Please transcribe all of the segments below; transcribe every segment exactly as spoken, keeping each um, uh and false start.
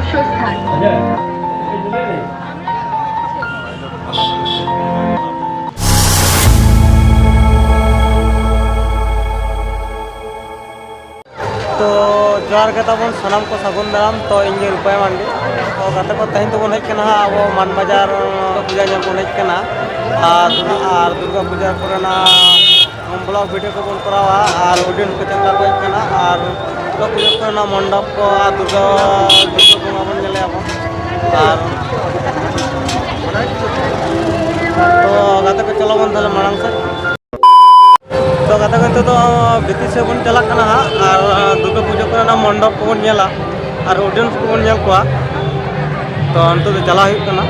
শীর্ষস্থান। ᱛᱚ, ᱡᱚᱦᱟᱨ ᱜᱮ ᱛᱟᱵᱚᱱ ᱥᱟᱱᱟᱢ ᱠᱚ, ᱥᱟᱹᱜᱩᱱ ᱫᱟᱨᱟᱢ᱾ ᱛᱚ, ᱤᱧ ᱜᱮ ᱨᱩᱯᱟᱭ ᱢᱟᱱᱰᱤ᱾ ᱛᱚ, ᱜᱟᱛᱮ ᱠᱚ, ᱛᱮᱦᱮᱧ ᱫᱚᱵᱚᱱ ᱦᱮᱡ ᱠᱟᱱᱟ ᱦᱟᱸᱜ ᱟᱵᱚ ᱢᱟᱱ ᱵᱟᱡᱟᱨ ᱯᱩᱡᱟ ᱧᱮᱞ ᱵᱚᱱ ᱦᱮᱡ ᱠᱟᱱᱟ᱾ ᱟᱨ, ᱟᱨ ᱫᱩᱨᱜᱟ ᱯᱩᱡᱟ ᱠᱚᱨᱮᱱᱟᱜ ᱵᱞᱚᱜ ᱵᱷᱤᱰᱤᱭᱳ ᱠᱚᱵᱚᱱ ᱠᱚᱨᱟᱣᱟ᱾ ᱟᱨ ᱚᱰᱤᱭᱮᱱᱥ ᱠᱚ ᱪᱮᱫ ᱞᱮᱠᱟ ᱠᱚ ᱦᱮᱡ ᱠᱟᱱᱟ, ᱟᱨ ᱫᱩᱨᱜᱟ ᱯᱩᱡᱟ ᱠᱚᱨᱮᱱᱟᱜ ᱢᱚᱱᱰᱚᱯ ᱠᱚ, ᱟᱨ ᱫᱩᱨᱜᱟ, ᱫᱩᱨᱜᱟ ᱵᱚᱸᱜᱟ ᱵᱚᱱ ᱧᱮᱞᱮᱭᱟ ᱵᱚᱱ᱾ ᱟᱨ ᱛᱚ, ᱜᱟᱛᱮ ᱠᱚ, ᱪᱚᱞᱚ ᱵᱚᱱ ᱛᱟᱦᱞᱮ ᱢᱟᱲᱟᱝ ᱥᱮᱫ᱾ ᱛᱚ ᱜᱟᱛᱮ ᱠᱚ, ᱱᱤᱛᱚᱜ ᱫᱚ ᱵᱷᱤᱛᱤᱨ ᱥᱮᱫ ᱵᱚᱱ ᱪᱟᱞᱟᱜ ᱠᱟᱱᱟ ᱦᱟᱸᱜ, ᱟᱨ ᱫᱩᱨᱜᱟᱹ ᱯᱩᱡᱟᱹ ᱠᱚᱨᱮᱱᱟᱜ ᱢᱚᱱᱰᱚᱯ ᱠᱚᱵᱚᱱ ᱧᱮᱞᱟ, ᱟᱨ ᱚᱰᱤᱭᱮᱱᱥ ᱠᱚᱵᱚᱱ ᱧᱮᱞ ᱠᱚᱣᱟ᱾ ᱛᱚ ᱱᱤᱛᱚᱜ ᱫᱚ ᱪᱟᱞᱟᱣ ᱦᱩᱭᱩᱜ ᱠᱟᱱᱟ᱾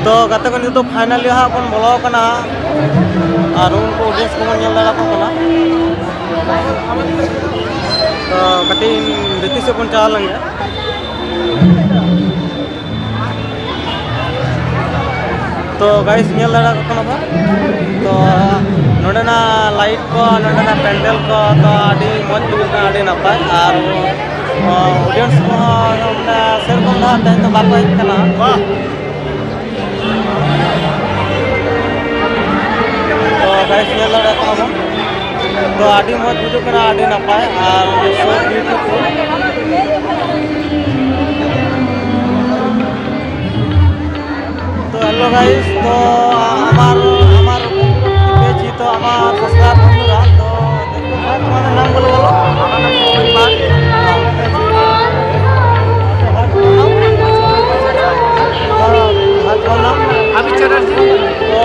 ᱛᱚ ᱜᱟᱛᱮ ᱠᱚ, ᱱᱤᱛᱚᱜ ᱫᱚ ᱯᱷᱟᱭᱱᱟᱞᱤ ᱦᱟᱸᱜ ᱵᱚᱱ ᱵᱚᱞᱚ ᱟᱠᱟᱱᱟ, ᱟᱨ ᱩᱱᱠᱩ ᱚᱰᱤᱭᱮᱱᱥ ᱠᱚᱵᱚᱱ ᱧᱮᱞ ᱫᱟᱲᱮᱭᱟᱠᱚ ᱠᱟᱱᱟ᱾ ᱛᱚ ᱠᱟᱹᱴᱤᱡ ᱵᱷᱤᱛᱤᱨ ᱥᱮᱫ ᱵᱚᱱ ᱪᱟᱞᱟᱣ ᱞᱮᱱ ᱜᱮ᱾ ᱛᱚ ᱜᱟᱭᱤᱥ, ᱧᱮᱞ ᱫᱟᱲᱮᱭᱟᱜ ᱠᱟᱱᱟ ᱯᱮ, ᱛᱚ ᱱᱚᱰᱮᱱᱟᱜ ᱞᱟᱭᱤᱴ ᱠᱚ, ᱱᱚᱰᱮᱱᱟᱜ ᱯᱮᱱᱰᱮᱞ ᱠᱚ, ᱛᱚ ᱟᱹᱰᱤ ᱢᱚᱡᱽ ᱵᱩᱡᱷᱟᱹᱜ ᱠᱟᱱᱟ, ᱟᱹᱰᱤ ᱱᱟᱯᱟᱭ᱾ ᱟᱨ ᱚᱰᱤᱭᱮᱱᱥ ᱠᱚᱦᱚᱸ ᱢᱟᱱᱮ ᱥᱮᱨᱚᱠᱚᱢ ᱫᱚ ᱦᱟᱸᱜ ᱛᱮᱦᱮᱧ ᱫᱚ ᱵᱟᱠᱚ ᱦᱮᱡ ᱠᱟᱱᱟ᱾ ᱛᱚ ᱜᱟᱭᱤᱥ, ᱧᱮᱞ ᱫᱟᱲᱮᱭᱟᱜ ᱠᱟᱱᱟ ᱵᱚᱱ, ᱛᱚ ᱟᱹᱰᱤ ᱢᱚᱡᱽ ᱵᱩᱡᱷᱟᱹᱜ ᱠᱟᱱᱟ, ᱟᱹᱰᱤ ᱱᱟᱯᱟᱭ᱾ ᱟᱨ so beautiful। তো হ্যালো গাইস, তো আমার আমার পেয়েছি, তো আমার সাবস্ক্রাইব বন্ধুরা, তো তোমাদের নামগুলো বলো। আমার নাম মোহন পাল। আর তোমার নাম? আবির চ্যাটার্জি।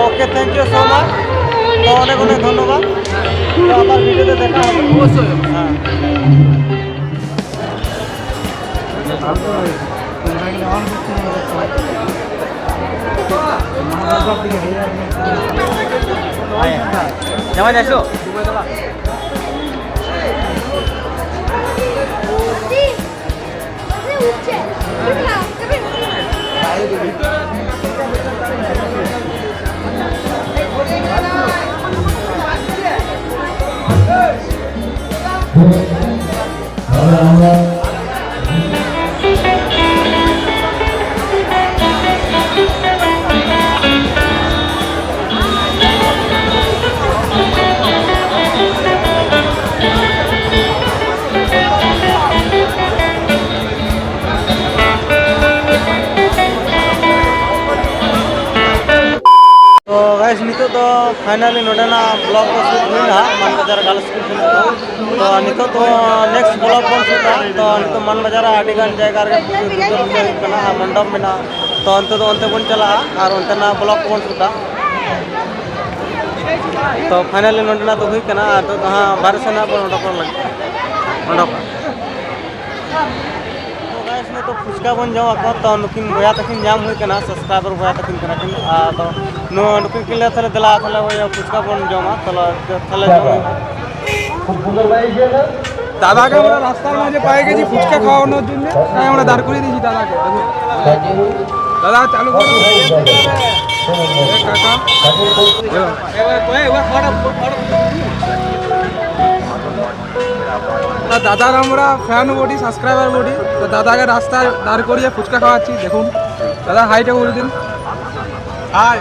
ওকে, থ্যাংক ইউ সো মাচ। তো অনেক অনেক ধন্যবাদ। তো আবার ভিডিওতে দেখা হবে। অবশ্যই। হ্যাঁ। জামাই আসো। ᱛᱚ ᱜᱟᱭᱥ, ᱱᱤᱛᱚᱜ ᱫᱚ ᱯᱷᱟᱭᱱᱟᱞᱤ ᱱᱚᱰᱮᱱᱟᱜ ᱵᱞᱚᱜ ᱠᱚ ᱥᱩᱴ ᱦᱩᱭᱱᱟ ᱢᱟᱱ ᱵᱟᱡᱟᱨ ᱜᱟᱨᱞᱥ ᱥᱠᱩᱞ ᱠᱷᱚᱱᱟᱜ ᱫᱚ᱾ ᱛᱚ ᱱᱤᱛᱚᱜ ᱫᱚ ᱱᱮᱠᱥᱴ ᱵᱞᱚᱜ ᱵᱚᱱ ᱥᱩᱴᱟ᱾ ᱛᱚ ᱱᱤᱛᱚᱜ ᱢᱟᱱ ᱵᱟᱡᱟᱨ ᱨᱮ ᱟᱹᱰᱤ ᱜᱟᱱ ᱡᱟᱭᱜᱟ ᱨᱮᱜᱮ ᱯᱩᱡᱟᱹ ᱯᱩᱡᱟᱹ ᱦᱩᱭᱩᱜ ᱠᱟᱱᱟ ᱟᱨ ᱢᱚᱱᱰᱚᱯ ᱢᱮᱱᱟᱜᱼᱟ᱾ ᱛᱚ ᱚᱱᱛᱮ ᱫᱚ ᱚᱱᱛᱮ ᱵᱚᱱ ᱪᱟᱞᱟᱜᱼᱟ ᱟᱨ ᱚᱱᱛᱮᱱᱟᱜ ᱵᱞᱚᱜ ᱠᱚᱵᱚᱱ ᱥᱩᱴᱟ᱾ ᱛᱚ ᱯᱷᱟᱭᱱᱟᱞᱤ ᱱᱚᱰᱮᱱᱟᱜ ᱫᱚ ᱦᱩᱭ ᱠᱟᱱᱟ ᱟᱨ ᱱᱤᱛᱚᱜ ᱫᱚ ᱦᱟᱸᱜ ᱵᱟᱨᱦᱮ ᱥᱮᱱ ᱦᱟᱸᱜ ᱵᱚᱱ ᱚᱰᱚᱠᱚᱜ ᱞᱟᱹᱜᱤᱫ, ᱚᱰᱚᱠᱚᱜᱼᱟ᱾ ᱛᱚ ᱜᱟᱭᱥ, ᱱᱤᱛᱚᱜ ᱯᱷᱩᱪᱠᱟ ᱵᱚᱱ ᱡᱚᱢ ᱟᱠᱚ, ᱛᱚ ᱱᱩᱠᱤᱱ ᱵᱚᱭᱦᱟ ᱛᱟᱹᱠᱤᱱ ᱧᱟᱢ ᱦᱩᱭ ᱠᱟᱱᱟ, ᱥᱟᱵᱥᱠᱨᱟᱭᱵᱟᱨ ᱵᱚᱭᱦᱟ ᱛᱟᱹᱠᱤᱱ ᱠᱟᱱᱟ ᱠᱤᱱ᱾ ᱟᱫᱚ ᱱᱩᱠᱤᱱ ᱠᱤᱱ ᱞᱟᱹᱭ ᱛᱟᱦᱞᱮ ᱫᱮᱞᱟ ᱛᱟᱦᱞᱮ ᱳᱭ ᱯᱷᱩᱪᱠᱟ ᱵᱚᱱ ᱡᱚᱢᱟ, ᱛᱟᱦᱞᱮ ᱛᱟᱦᱞᱮ ᱡᱚᱢ ᱦᱩᱭᱩᱜᱼᱟ᱾ দাদাকে আমরা রাস্তার মাঝে পাই গেছি ফুচকা খাওয়ানোর জন্য, তাই আমরা দাঁড় করিয়ে দিয়েছি দাদাকে। দেখুন, দাদা চালু করো। এ কাকা। এবার, এবার, এবার, এবার, এবার, এবার। তা দাদার আমরা ফ্যান বডি, সাবস্ক্রাইবার বডি। তো দাদাকে রাস্তায় দাঁড় করিয়ে ফুচকা খাওয়াচ্ছি। দেখুন, দাদা হাইটা বলে দিন। হাই।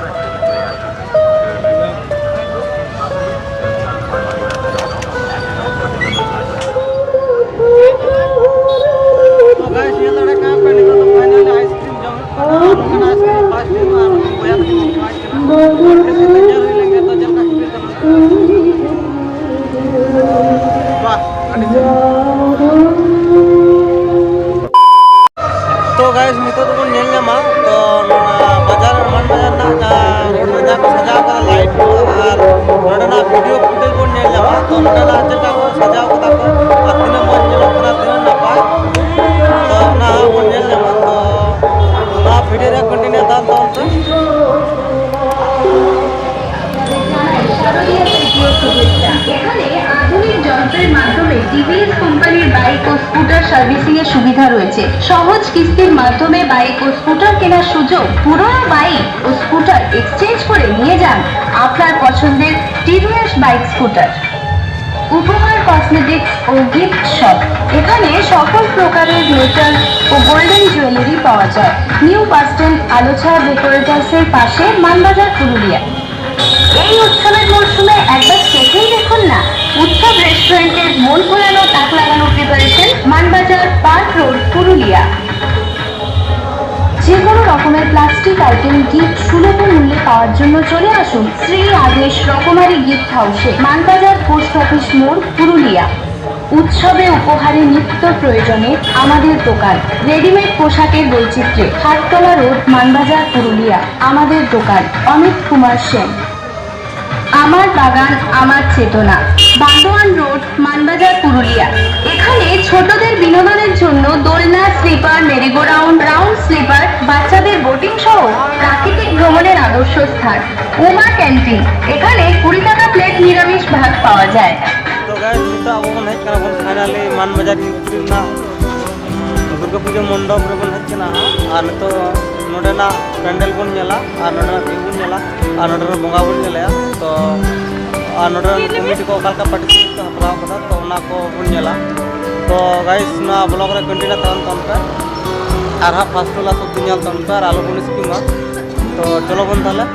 তো গাইস, ᱧᱮᱞ ᱫᱟᱲᱮᱭᱟᱜ ᱠᱟᱱᱟ ᱯᱮ, ᱱᱤᱛᱚᱜ ᱫᱚ ᱯᱷᱟᱭᱱᱟᱞ ᱟᱭᱤᱥᱠᱨᱤᱢ ᱡᱚᱢ ᱦᱩᱭᱩᱜ ᱠᱟᱱᱟ᱾ ᱱᱚᱝᱠᱟᱱᱟᱜ ᱟᱭᱤᱥᱠᱨᱤᱢ ᱯᱷᱟᱥᱴ ᱴᱟᱭᱤᱢ ᱟᱨ ᱵᱚᱭᱦᱟ ᱛᱟᱹᱠᱤᱱ ᱠᱤᱱ ᱠᱷᱟᱣᱟᱭ ᱠᱟᱱᱟ᱾ ᱟᱹᱰᱤ ᱡᱳᱨ ᱥᱤᱵᱤᱞ ᱠᱟᱱᱟ᱾ ᱛᱚ ᱜᱟᱭᱥ, ᱱᱤᱛᱚᱜ ᱫᱚᱵᱚᱱ ᱧᱮᱞ ᱧᱟᱢᱟ, ᱛᱚ ᱱᱚᱣᱟ ᱵᱟᱡᱟᱨ, ᱢᱟᱱ ᱵᱟᱡᱟᱨ ᱨᱮᱱᱟᱜ ᱡᱟᱦᱟᱸ ᱨᱳᱰ ᱨᱮ ᱡᱟᱦᱟᱸ ᱠᱚ ᱥᱟᱡᱟᱣ ᱠᱟᱫᱟ ᱞᱟᱭᱤᱴ ᱠᱚ ᱟᱨ ᱱᱚᱰᱮᱱᱟᱜ ᱵᱷᱤᱰᱤᱭᱳ ᱯᱷᱩᱴᱮᱡᱽ ᱵᱚᱱ ᱧᱮᱞ ᱧᱟᱢᱟ᱾ ᱛᱚ ᱱᱚᱰᱮᱱᱟᱜ ᱪᱮᱫ ᱞᱮᱠᱟ ᱠᱚ ᱥᱟᱡᱟᱣ ᱠᱟᱫᱟ ᱠᱚ ᱟᱨ ᱛᱤᱱᱟᱹᱜ ᱢᱚᱡᱽ ᱧᱮᱞᱚᱜ ᱠᱟᱱᱟ, ᱛᱤᱱᱟᱹᱜ ᱱᱟᱯᱟᱭ, ᱛᱚ ᱚᱱᱟ ᱦᱚᱸ ᱵᱚᱱ ᱧᱮᱞ ᱧᱟᱢᱟ᱾ ᱛᱚ ᱱᱚᱣᱟ ᱵᱷᱤᱰᱤᱭᱳ ᱨᱮ ᱠᱚᱱᱴᱤᱱᱤᱭᱩ ᱛᱟᱦᱮᱱ ᱛᱟᱵᱚᱱ ᱯᱮ᱾ এখানে আধুনিক যন্ত্রের মাধ্যমে টিভিএস কোম্পানির বাইক ও স্কুটার সার্ভিসিং এর সুবিধা রয়েছে। সহজ কিস্তির মাধ্যমে বাইক ও স্কুটার কেনার সুযোগ। পুরনো বাইক ও স্কুটার এক্সচেঞ্জ করে নিয়ে যান আপনার পছন্দের টিভিএস বাইক স্কুটার। উপহার কসমেটিক্স ও গিফট শপ। এখানে সকল প্রকারের মেটাল ও গোল্ডেন জুয়েলারি পাওয়া যায়। নিউ বাস স্ট্যান্ড আলোছা ডেকোরেটার্সের পাশে, মানবাজার, পুরুলিয়া। এই উৎসবের মরশুমে একবার চেখেই দেখুন না উৎসব রেস্টুরেন্টের মন ভোলানো তাক লাগানো preparation, Manbazar, park road, Purulia. যে কোনো রকমের প্লাস্টিক আইটেম গিফট সুলভ মূল্যে পাওয়ার জন্য চলে আসুন শ্রী আদেশ রকমারি গিফট হাউসে, মানবাজার, পোস্ট অফিস মোড়, পুরুলিয়া। উৎসবে উপহারে নিত্য প্রয়োজনে আমাদের দোকান। রেডিমেড পোশাকের বৈচিত্র্যে হাটতলা রোড, মানবাজার, পুরুলিয়া। আমাদের দোকান, অমিত কুমার সেন। আমার বাগান, আমার চেতনা, বান্দোয়ান রোড, মানবাজার, পুরুলিয়া। এখানে ছোটদের বিনোদনের জন্য দোলনা, slipper, merry go round, round slipper, বাচ্চাদের বোটিং সহ প্রাকৃতিক ভ্রমণের আদর্শ স্থান। উমা ক্যান্টিন, এখানে কুড়ি টাকা প্লেট নিরামিষ ভাত পাওয়া যায়। ᱛᱚ ᱜᱟᱭᱥ, ᱱᱤᱛᱚᱜ ᱟᱵᱚ ᱵᱚᱱ ᱦᱮᱡ ᱠᱟᱱᱟ ᱵᱚᱱ ᱯᱷᱟᱭᱱᱟᱞᱤ ᱢᱟᱱ ᱵᱟᱡᱟᱨ ᱧᱩᱛᱩᱢ ᱨᱮᱱᱟᱜ ᱫᱩᱨᱜᱟᱹ ᱯᱩᱡᱟᱹ ᱢᱚᱱᱰᱚᱯ ᱨᱮᱵᱚᱱ ᱦᱮᱡ ᱠᱟᱱᱟ ᱦᱟᱸᱜ᱾ ᱟᱨ ᱱᱤᱛᱚᱜ ᱱᱚᱰᱮᱱᱟᱜ ᱯᱮᱱᱰᱮᱞ ᱵᱚᱱ ᱧᱮᱞᱟ ᱟᱨ ᱱᱚᱰᱮᱱᱟᱜ ᱵᱷᱤᱭᱩ ᱵᱚᱱ ᱧᱮᱞᱟ ᱟᱨ ᱱᱚᱰᱮ ᱨᱮᱱ ᱵᱚᱸᱜᱟ ᱵᱚᱱ ᱧᱮᱞᱮᱭᱟ᱾ ᱛᱚ ᱟᱨ ᱱᱚᱰᱮ ᱨᱮᱱ ᱠᱚᱢᱤᱴᱤ ᱠᱚ ᱚᱠᱟ ᱞᱮᱠᱟ ᱯᱟᱨᱴᱤᱥᱤᱯᱮᱴ ᱠᱚ ᱦᱟᱛᱟᱣ ᱠᱟᱫᱟ, ᱛᱚ ᱚᱱᱟ ᱠᱚ ᱵᱚᱱ ᱧᱮᱞᱟ᱾ ᱛᱚ ᱜᱟᱭᱥ, ᱱᱚᱣᱟ ᱵᱞᱚᱜ ᱨᱮ ᱠᱚᱱᱴᱤᱱᱤᱭᱩ ᱛᱟᱦᱮᱱ ᱛᱟᱵᱚᱱ ᱯᱮ ᱟᱨ ᱦᱟᱸᱜ ᱯᱷᱟᱥᱴ ᱴᱩ ᱞᱟᱥᱴ ᱚᱵᱫᱤ ᱧᱮᱞ ᱛᱟᱵᱚᱱ ᱯᱮ ᱟᱨ ᱟᱞᱚ ᱵᱚᱱ ᱥᱠᱤᱯ ᱢᱟ᱾ ᱛᱚ ᱪᱚᱞᱚ ᱵᱚᱱ ᱛᱟᱦᱚᱞᱮ᱾